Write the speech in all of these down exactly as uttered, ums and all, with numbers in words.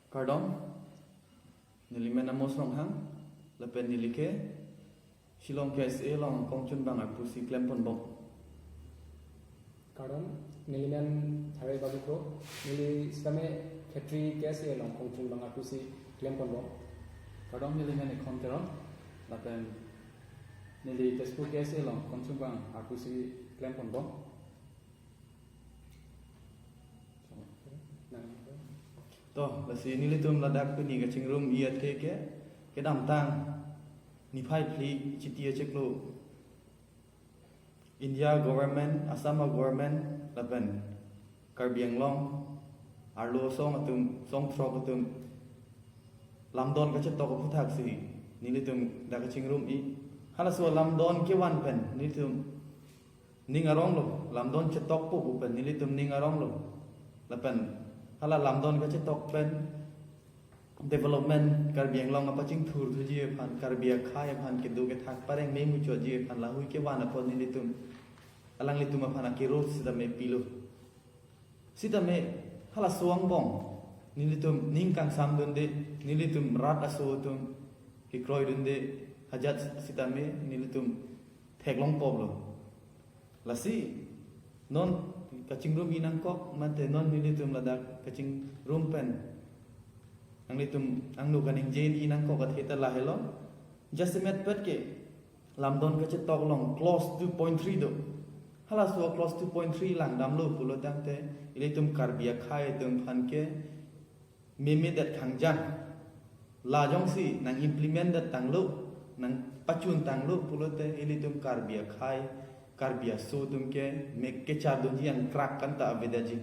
Kardom, neli men Amos Ronghang, lapen neli ke Shillong K S A along kongchunbang arpu si klempon bom. Kardom, neli men Tharai Babu Kro, neli sitame Khetri K S A along kongchunbang arpu si klempon bom. Kardom, neli men Ikhon Teron, lapen neli Tezpur K S A along kongchunbang arpu si klempon bom. To, lasi nelitum ladak pini kachingrum-i athe ke, kedamtang niphai phli Chiti achiklo India government, Assam government, lapen Karbi Anglong arlo asong atum, song throk atum lamdon kachetok aphuthaksi nelitum dak kachingrum-i. Halaso lamdon kevan pen nelitum ning aronglo, lamdon chetokpo pu pen nelitum ning aronglo. Lapen hala lamdon kachetok pen development Karbi Anglong apachingthurthuji aphan, Karbi akhai aphan kedo kethak pareng memuchotji aphan lahui kevan apot nelitum, alanglitum aphan akero sitame pilo. Sitame halaso angbong nelitum ning kangsamdunde, nelitum rat aso atum kekroidunde, ajat sitame nelitum theklong poplo. Lasi non kachingrum-i nangkok, mate non nelitum ladak kachingrum pen nanglitum angno kaningje-i nangkok athe ta lahelo. Jasemet pet ke lamdon kachetok along clause two point three do. Halaso clause two point three langdamlo pulo tangte, ilitum Karbi akhai atum aphan ke memedet khangjang. La jongsi nang implement det tanglo, nang pachun tanglo pulote ilitum Karbi akhai, Karbi aso atum ke mek kechardunji angkrak anta avedetji.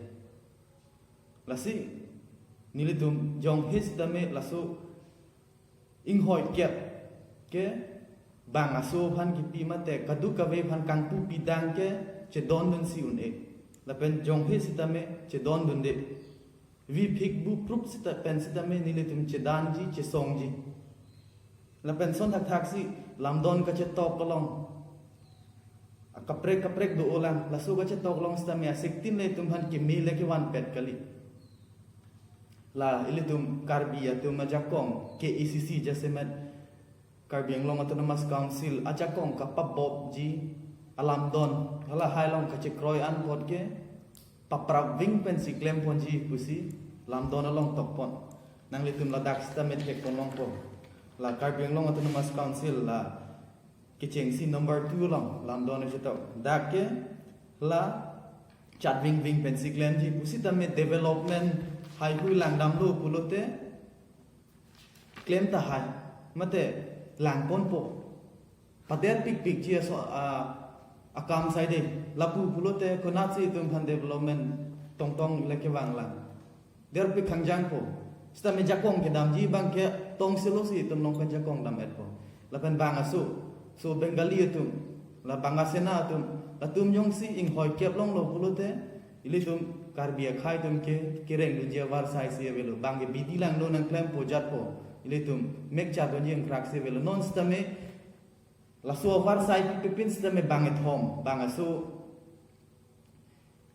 Lasi nelitum jonghe sitame laso inghoi kep ke bang aso aphan kipi mate kadokave aphan kangpu pidang ke chedondunsi un-e. Lapen jonghe sitame chedondunde. Viphik buprup sita pen sitame nelitum chedanji, chesongji. Lapen son thakthaksi lamdon kachetok along akaprek kaprek do-olang, laso kachetok along sitame asik tin le itum aphan keme le kevanpet kali. La ilitum Karbi atum ajakong K A C C jasemet Karbi Anglong Autonomous Council ajakong kapabopji alamdon halahai along kachekroi an apot ke paprap ving pensi klemponji pusi lamdon along tokpon. Nanglitum ladak sitame thekpon longpo. La Karbi Anglong Autonomous Council la kechengsi number two along lamdon chetok. Dak ke la chat ving ving pensi klemji pusitame development haihui langdamlo pulote klem tahai, mate langponpo. Pader pikpikji aso a, akam saide. Lapu pulote konatsi itum aphan development tongtong le kevanglang. Derpik khangjangpo. Sitame jakong kedamji abang ke tongselosi itum along pen jakong dam-etpo. Lapen bang aso, so Bengali atum, la bang asena atum, latum jongsi inghoi kep longlo pulote, ilitum Karbi akhai atum ke kerengdunji avarsai si avelo. Bang ke bidi langno nangklempo jatpo. Ilitum mek chardunji angkrak si avelo. Non sitame laso avarsai pipin sitame bang kethom, bang aso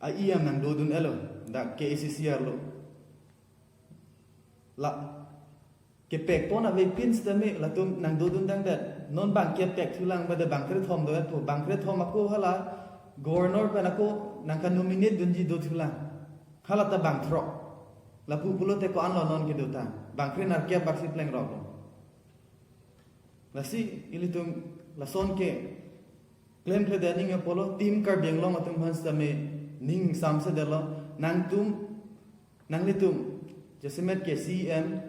a-iyam nangdodun-elo, dak K A C C arlo. La kepekpon avepin sitame latum nangdodun tangdet. Non bang kepekthulang bade bang krethom do-etpo, bang krethom ako hala governor pen ako nangkanominate dunji dothulang. Hala ta bang throk. Lapu pulote ko-anlo non kedotang. Bang krenerkep bak si plengroklo. Lasi ilitum lason ke klemkledet aning apotlo, Team Karbi Anglong atum aphan sitame ning samsedetlo, nangtum, nanglitum jasemet ke C E M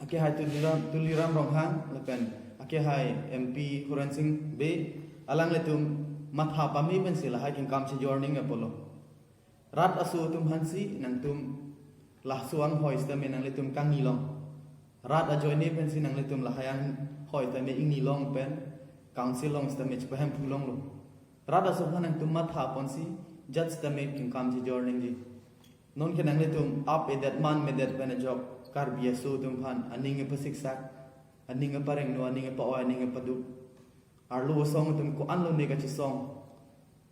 akehai Tuliram, Tuliram Ronghang lapen akehai M P Horensing Bey, alanglitum matha pame pensi lahai kengkam chejor aning apotlo. Rat aso atum aphansi nangtum laso anghoi sitame nanglitum kangnilong. Rat ajoine pensi nanglitum lahai anghoi sitame ingnilong pen council along sitame chepahemphu longlo. Rat aso aphan nangtum mathaponsi jat sitame kengkam chejor nangji. Nonke nanglitum ap-edet man-medet pen ajok Karbi aso atum aphan aning kepasiksak, aning keparengno, aning kepa-oi, aning kepaduk, arlo asong atum ko-anlone kachesong,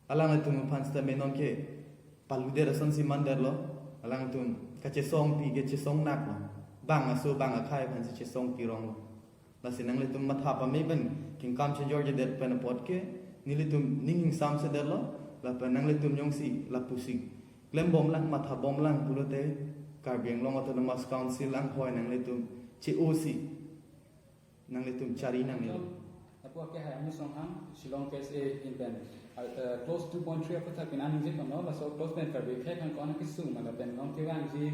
alanglitum aphan sitame nonke paludet asonsi mandetlo. Alanglitum kachesongpi kachesong naklo. bang aso bang akhei aphansi chesong pirong lo. Lasi nanglitum matha pame pen kengkam chejor jedet pen apot ke nelitum ning ingsamse detlo, lapen nanglitum jongsi lapusi klembomlang, mathabomlang pulote Karbi Anglong Autonomous Council anghoi nanglitum che-osi nanglitum chari nangnelo. Lapu akehai Amu Songhang, Shillong K S A ahin pen. Ah, eh, clause two point three aphuthak pini an ningje ponlo, laso clause pen Karbi akhei aphan ko-an akesung ma lapen non kevangji,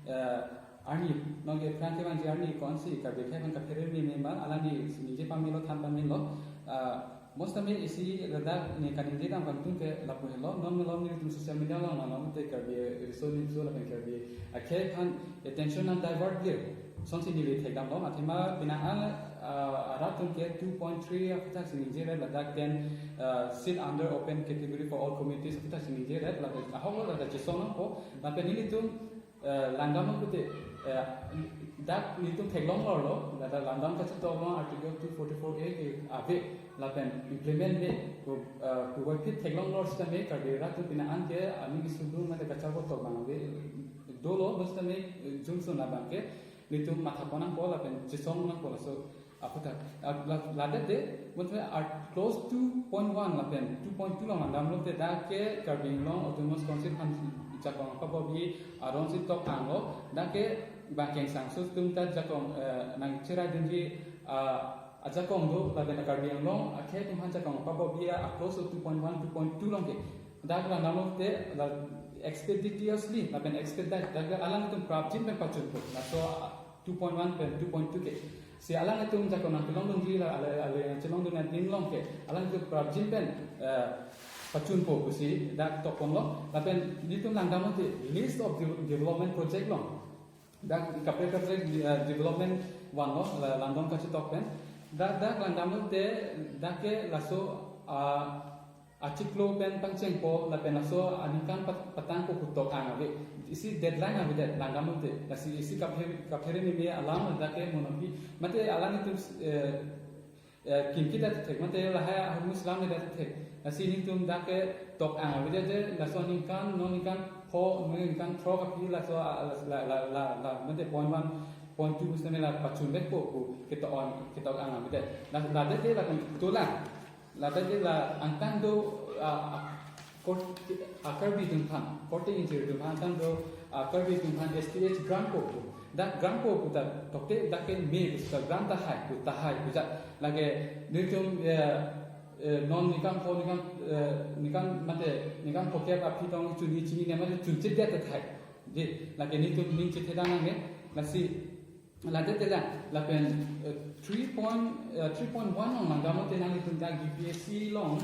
eh, arni, non ke aphrang kevangji arni ko-ansi Karbi akhei aphan kaphere meme ma, alangli ningje pamelo, than pamelo. Ah, bonsitame isi ladak ne kaningje dam kangtung ke lapu helo, non malom nelitum social media along malom te Karbi Riso Nimso lapen Karbi akhei aphan attention nang divert lir asonsi neli thekdamlo, athema pini an, ah, arat atum ke two point three aphuthak si ningjedet, ladak ten, ah, seat under open category for all communities aphuthak si ningjedet, lapen ahok lo ladak chesong nangpo, lapen nelitum, eh, langdam pute, eh, dak nelitum theklong lorlo, ladak langdam kachetok along Article two forty-four A ke ave, lapen implement me pu, eh, puvoiphit theklong lor sitame Karbi arat atum pini an ke aning kesung dun mate kacharbotok abang ave dolo, bonsitame, eh, jumsun abang ke nelitum matha pon nangpo lapen chesong nangpo laso aphuthak. Ah, la, ladet de, bonsitame art clause two point one lapen two point two along langdam lote dak ke Karbi Anglong Autonomous Council aphan jakong pabobi aron si tok anglo, dak ke bang kengsangso atum ta jakong, eh, nangcherai dunji, ah, ajakong do, lapen Karbi Anglong akhei atum aphan jakong pabobi a clause two point one, two point two along ke dak langdam lote la expeditiously lapen expedite, dak alangtum prapjin pen pachunpo, laso, ah, two point one pen two point two ke. Si alangtum jakong nangkelong dunji la ale ale chelong dun adin along ke alangtum prapjin pen, eh, pachunpo pusi dak tok ponlo, lapen nelitum langdam lote list of de-, development project along. Dak kaprek kaprek, eh, development vanlo, la langdam kachetok pen. Dak, dak langdam lote dak ke laso, ah, achiklo pen pangchengpo lapen laso aningkan pat-, patangpo pu tok ang ave. Isi deadline avedet langdam lote. Lasi isi kapher-, kaphere meme alam dak ke monopi. Mate alanglitum, eh, eh, kimki det thek, mate lahai ahormu selam det thek. Lasi nelitum dak ke tok ang avedet, laso aningkan, non aningkan pho, non aningkan throk aphi laso, ah, la, la, la, la, mate point one, point two sitame la pachunvekpo pu ketok ang, ketok ang avedet. La, ladet ke lapen tolang. Ladak ke la angtan do, ah, ah, kor-, ah, Karbi atum aphan, korte ingjir atum aphan angtan do, ah, Karbi atum aphan S T H grant po pu. Dak grant po pu ta tokte dak ke me pu ta grant tahai pu, tahai pu ja. Lake nelitum, eh, eh, non ningkan pho, ningkan, eh, ningkan mate, ningkan phokep aphi tong chunji chinine mate chunchedet tahai. Di, lake nelitum ning chethe dam nangne, lasi ladet te la, lapen, eh, three point, eh, three point one along langdam lote nanglitum dak U P S C along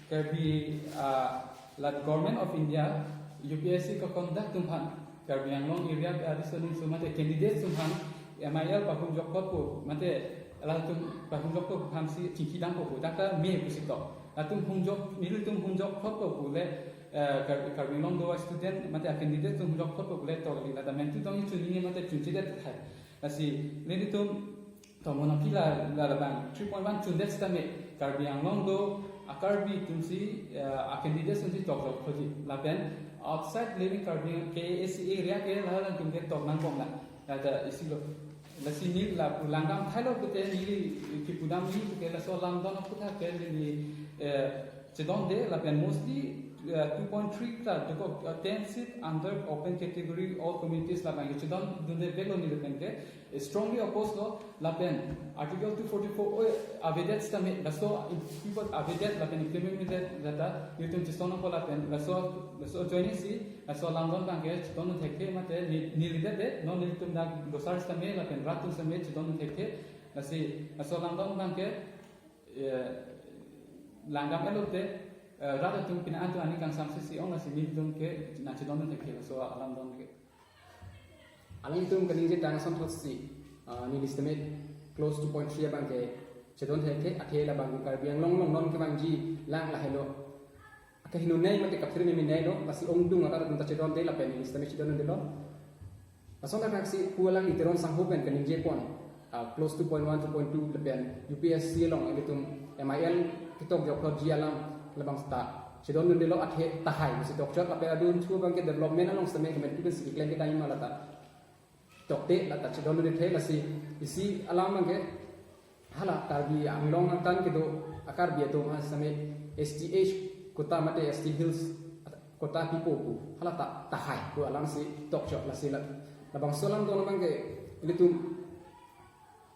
Karbi, ah, la Government of India, U P S C ko-conduct atum aphan, Karbi Anglong area, ah, riso nimso mate candidates atum aphan M I L pahunjok apotpo, mate latum pahunjok apot aphansi chingki dampo pu, dak ta me pusi tok. Latum hunjok, nelitum hunjok apotpo pu le, eh, Kar-, Karbi Anglong do student mate a candidate atum hunjok apotpo pu le tok li, lata mentu tong chunine mate chunchedet tahai. Lasi nelitum tomon aphi la, la, labang three point one chundet sitame Karbi Anglong do a Karbi atumsi, eh, a candidate atumsi tokjok apotji. Lapen outside living Karbi K A A C area ke la, latum ke tok nangkok la. Lata isi lo. Lasi neli lapu langdam thailo pute neli kipudam neli pute laso langdam aphuthak ke neli, eh, chedonde lapen mostly, eh, two point three ta dokok, eh, ten seat under open category all communities labang ke chedondunde avelo neli pen ke, eh, strongly oppose lo lapen Article two forty-four A avedet sitame laso people avedet lapen implement avedet lata nelitum chesong nangpo lapen laso, laso ajoinesi laso langdam abang ke chedondun thekthe mate ne-, neli det de, non nelitum dak dosar sitame lapen rat atum sitame chedondun thekthe, lasi laso langdam abang ke, eh, langdam-et lote, eh, rat atum pini an atum aning kangsam sisi ong, lasi nelitum ke nangchedondun thekthe laso alamdon ke. Alangtum kaningje tang asonthotsi, ah, neli sitame clause two point three abang ke chedon thekthe, athe labang Karbi Anglong along non kevangji lang lahelo. Akeheno nei mate kaphere meme nei lo, lasi ongdung arat atum ta chedonde lapen neli sitame chedondundelo. Lason thakthaksi pu alangli Teron sangho pen kaningje pon, ah, clause two point one, two point two lapen U P S C along ilitum M I L ketokjok apotji alam labang seta chedondundelo, athe tahai pusi tokchot lapen adun thu abang ke development along sitame kementu pensi keklem kedam ma lata. tokte la ta chedon le the. Lasi isi alam abangke hala Karbi Anglong angtan kedo a Karbi atum ha same S T H quota mate S T Hills quota pipo pu hala ta tahai pu alam si tokchok. Lasi la labangso alam don abangke ilitum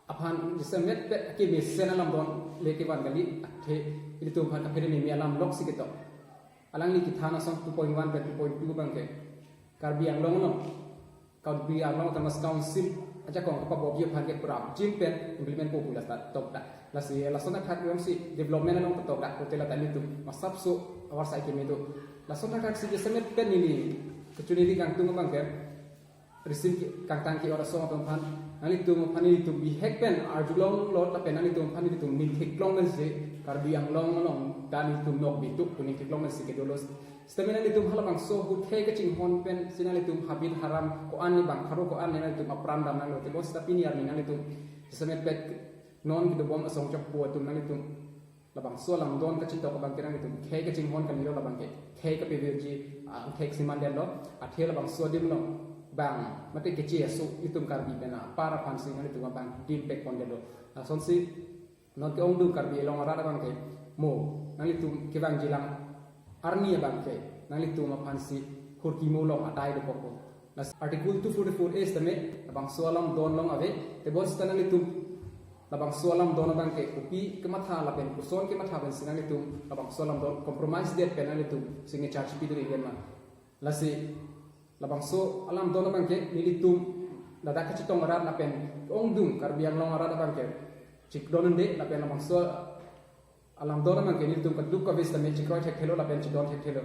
aphan jasemet pet akemesen alam don le kevan kali, athe ilitum aphan kaphere meme alam lok si ketok. Alangli kethan ason two point one pen two point two abangke Karbi Anglong along, Karbi Anglong Autonomous Council ajakong kapabobji aphan ke prapjin pen implement po pu la ta tokdak. Lasi lason athak yong si development along ta tokdak, hotel ta ilitum masapso awar sai keme do. Lason athak si jasemet pen neli kechuniri kangtung abangke risim ke-, kangtang ke-ot asong atum aphan, nanglitum aphan nelitum bihek pen arjulonglo lapen nanglitum aphan nelitum ning theklong pensi Karbi Anglong along ta nelitum nokbe tuk pu ning theklong pensi kedo lo. Sitame nanglitum halabangso ahut khei kachinghon pensi nanglitum habit haram ko-an ni bang pharo ko-an ni nanglitum apran dam nanglo, tebon sita pini arni nanglitum jasemet pet non kedobom asong chokpo atum nanglitum labangso alam don kachetok abangke nanglitum khei kachinghon kanilo, labangke khei kapevirji, ah, khei siman detlo, athe labangso adim along bang mate keche aso itum Karbi pen apar aphan si nanglitum abang dim pek pon detlo. Lasonsi non ke-ongdung Karbi Anglong arat abangke mo nanglitum kevangjilang arni abangke nanglitum aphan si hurkimo along atai dokokpo. Lasi Article two forty-four A sitame labangso alam don along ave, tebon sita nanglitum labangso alam don abangke kopi kematha lapen koson kematha pensi nanglitum labangso alam don compromise det pen nanglitum signature chipi dun-ik ma. Lasi labangso alam don abangke nelitum ladak kachetong arat lapen ongdung Karbi Anglong arat abangke chikdon unde lapen labangso alam don abangke nelitum kaduk kave sitame chikroi thekthelo lapen chidon thekthelo.